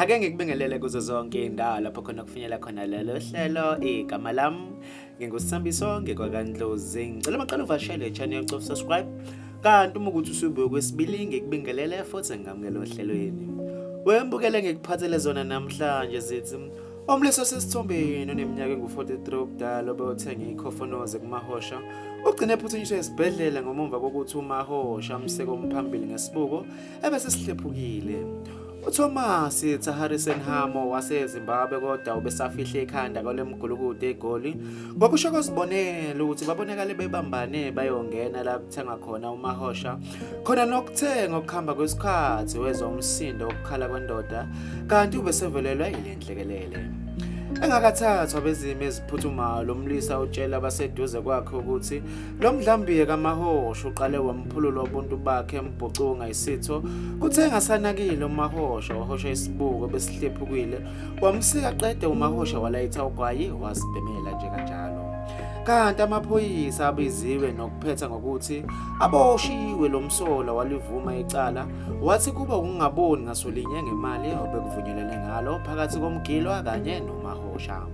Ake ngikubingelele kuzo zonke indawo lapho khona kufinyela khona lelo hlelo. Igama lami nginguSambiso ngekwaKandlozi. Ngicela maqala uvashele channel yocofa subscribe. Kanti uma ukuthi usubuye kwesibili ngikubingelele futhi ngingamukela ohlelweni. Wembukele ngikuphathele zona namhlanje zithi Umlisa osesithombeni oneminyaka engu-43 ubudala obewuthenga ikhofonoze kumahosha ugcine ephuthunyiswe esibhedlela ngomumva kokuthi umahosha amseke umphambili ngesibuko ebese sihlephukile. UThomas Harrison Hamo waseZimbabwe kodwa ubesafihle ikhanda kwale mgulukudu eGoli. Ngokusho kwezibonelo ukuthi babonakale bebambane bayongena la kuthenga khona umahosha khona nokuthenga okuhamba kwesikhathi wezwa umsindo wokukhala kwendoda kanti ubesevelelwe yile nhlekelele. Engakathathwa bezimo eziphuthumayo lo mlisa utshela abaseduze kwakhe ukuthi Lo mdlambiye kaMahosha uqale wamphulula ubuntu bakhe embhucunga isitho. Kuthe engasanakile uMahosha wahosha isibuko besihlephukile wamsika qede uMahosha walayitha ugwayi wazibhemela nje kanjalo. Kanti amaphoyisa abiziwe nokuphetha ngokuthi aboshiwe lo msolwa walivuma icala wathi kuba ukungaboni ngasolinye ngemali obekuvunyelene ngalo phakathi komgilwa kanye noMahosha.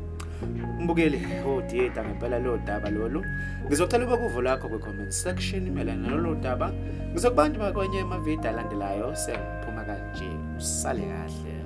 Mbukeli, udiyeda ngempela lo daba lolu. Ngizocela ube kuvo lakho kwi-comment section mayelana nalolu daba. Ngizokubantu bakwenye amavidiyo alandelayo sengiphuma kanje. Usale kahle.